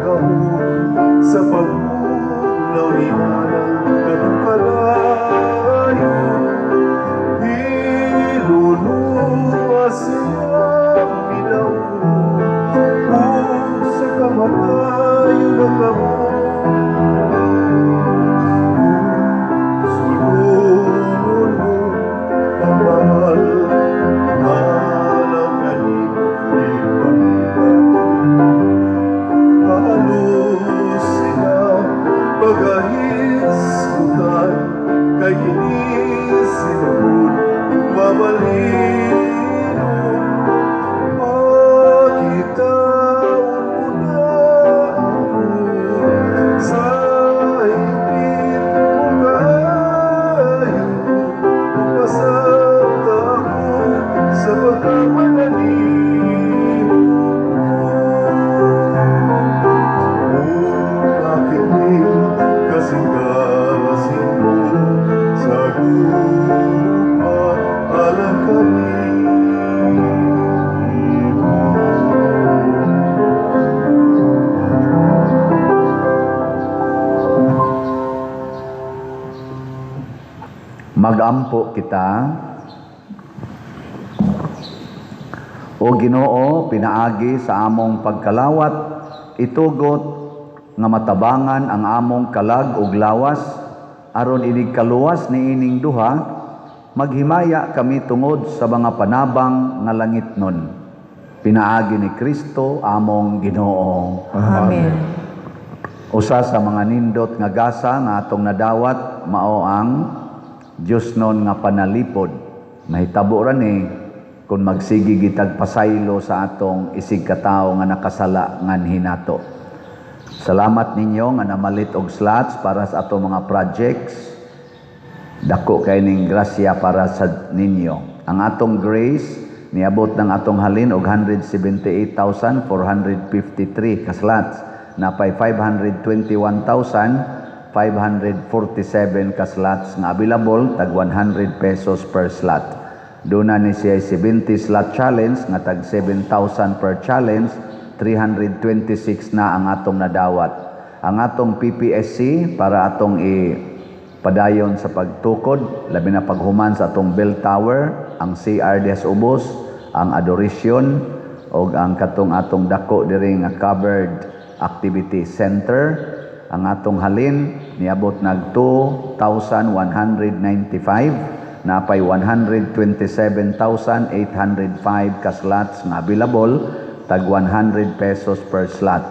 gahom sa pagpugnaw ni anang katong kalayo. Hiluluwas siyang binaon ug sa kamatayon nakabuhi. Sulungon mo pagmamahal alang kanimo ipakita. Halos sila pagahisgutan kay kini sinuod ug mabalinon. Pakitaon mo na ako sa higpit mo kaayo, pasabta ako sa pagkamananimo. Kung aking kasing-kasing mo sa gugma alang kanimo. Magampo kita. O Ginoo, pinaagi sa among pagkalawat, itugot nga matabangan ang among kalag ug lawas aron inig kaluwas niining duha, maghimaya kami tungod sa mga panabang nga langitnon. Pinaagi ni Kristo among Ginoo. Amen. Usa sa mga nindot nga gasa nga atong nadawat mao ang Diyosnon nga panalipod. Mahitabo ra ni kung magsige gitag pasaylo sa atong isig katawo nga nakasala nganhi nato. Salamat ninyo nga namalit og slots para sa atong mga projects. Dako kay ning grasya para sa ninyo. Ang atong grace niabot ng atong halin og 178,453 ka slots. Napay 521,547 ka slots nga available, tag 100 pesos per slot. Duna ni siya 70 slot challenge nga tag 7,000 per challenge, 326 na ang atong nadawat. Ang atong PPSC para atong i padayon sa pagtukod, labi na paghuman sa atong bell tower, ang CRDS ubos, ang adoration og ang katong atong dako diri nga covered activity center. Ang atong halin niabot nag 2,195, napay 127,805 ka slots nga available, tag 100 pesos per slot.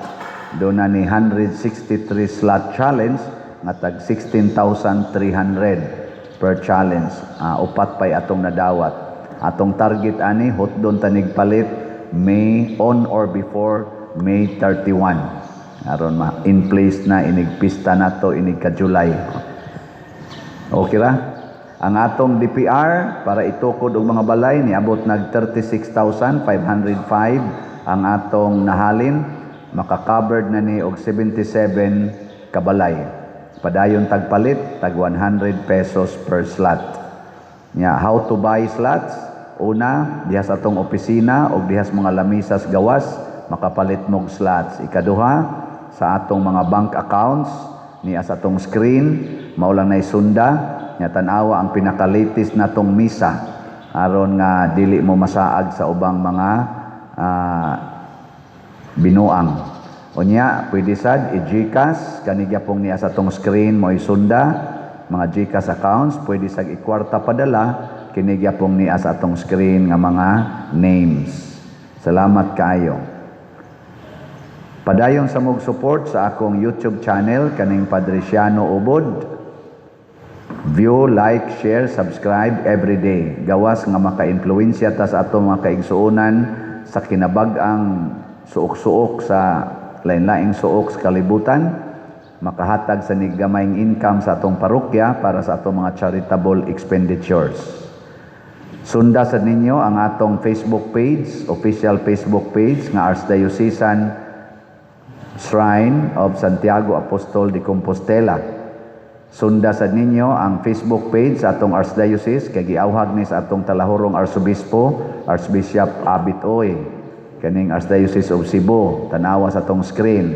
Duna ni 163 slot challenge nga tag 16,300 per challenge. Upat pay atong nadawat. Atong target ani, hotdon tanig palit May, on or before May 31, aron ma in place na inig pista nato inig ka July. Okay ra? Ang atong DPR para itukod og mga balay niabot nag 36,505 ang atong nahalin, maka-covered na ni og 77 kabalay. Padayon tagpalit tag 100 pesos per slot. Nya, how to buy slots? Una, diha sa atong opisina o diha sa mga lamisas gawas makapalit mog slots. Ikaduha, sa atong mga bank accounts niya sa atong screen, mao lang nay sunda. Nya, tan-awa ang pinaka-latest natong misa aron nga dili mo masaag sa ubang mga binuang. Unya, pwede sad i-GCash, kani gyapong niya sa atong screen mo isunda mga GCash accounts, pwede sad ikwarta padala, kini gyapong niya sa atong screen nga mga names. Salamat kaayo. Padayon sa mog support sa akong YouTube channel kaning Padriciano Ubod. View, like, share, subscribe every day. Gawas nga maka-influensya ta sa atong mga kaigsuonan sa kinabag-ang suok-suok sa lain-laing suok sa kalibutan, makahatag sa nigamayng income sa atong parokya para sa atong mga charitable expenditures. Sunda sa ninyo ang atong Facebook page, official Facebook page nga Archdiocesan Shrine of Santiago Apostol de Compostela. Sunda sa ninyo ang Facebook page sa atong Archdiocese kay giawhag ni sa atong talahurong Arsobispo, Archbishop Abit Uy, kaning Archdiocese of Cebu, tanawa sa atong screen.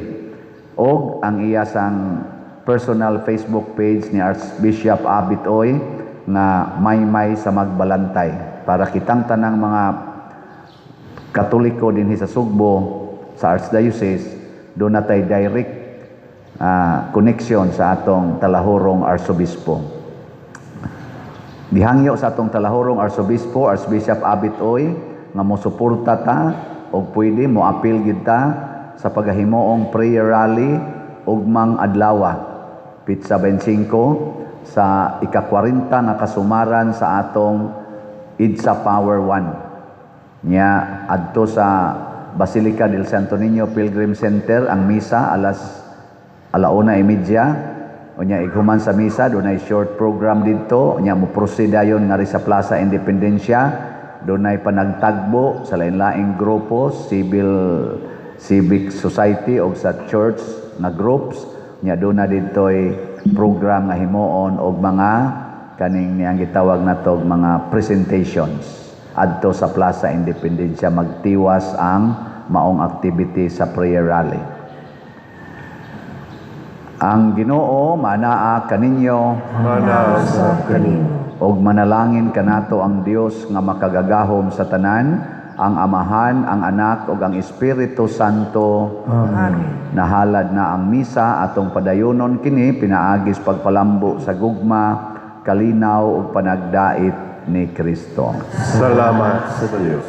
Og ang iya sang personal Facebook page ni Archbishop Abit Uy nga Maymay sa Magbalantay, para kitang tanang mga Katoliko dinhi sa Sugbo, sa Archdiocese, duna tay direct connection sa atong talahurong Arsobispo. Gihangyo sa atong talahurong Arsobispo, Archbishop Abit Uy, nga mosuporta ta og pwede mo apil gid ta sa pagahimoong prayer rally ugmang adlaw, pitsa 25, sa ika-40 nga kasumaran sa atong EDSA Power 1. Nya adto sa Basilica del Santo Niño Pilgrim Center ang misa alas 1:30. Unya, ighuman sa misa, dunay short program didto. Unya, mo proceed dayon ngari sa Plaza Independencia. Dunay panagtagbo sa lain-laing grupo, civil, civic society o sa church na groups. Nya duna didtoy program nga himuon og mga kaning niyang gitawag nato og mga presentations adto sa Plaza Independencia, magtiwas ang maong activity sa prayer rally. Ang Ginoo manaa kaninyo. Manaa usab kanimo. Og manalangin kanato ang Dios nga makagagahom sa tanan, Ang Amahan, ang Anak ug ang Espiritu Santo. Amen. Nahalad na ang misa, atong padayonon kini pinaagi sa pagpalambo sa gugma, kalinaw ug panagdait ni Kristo. Salamat sa Dios.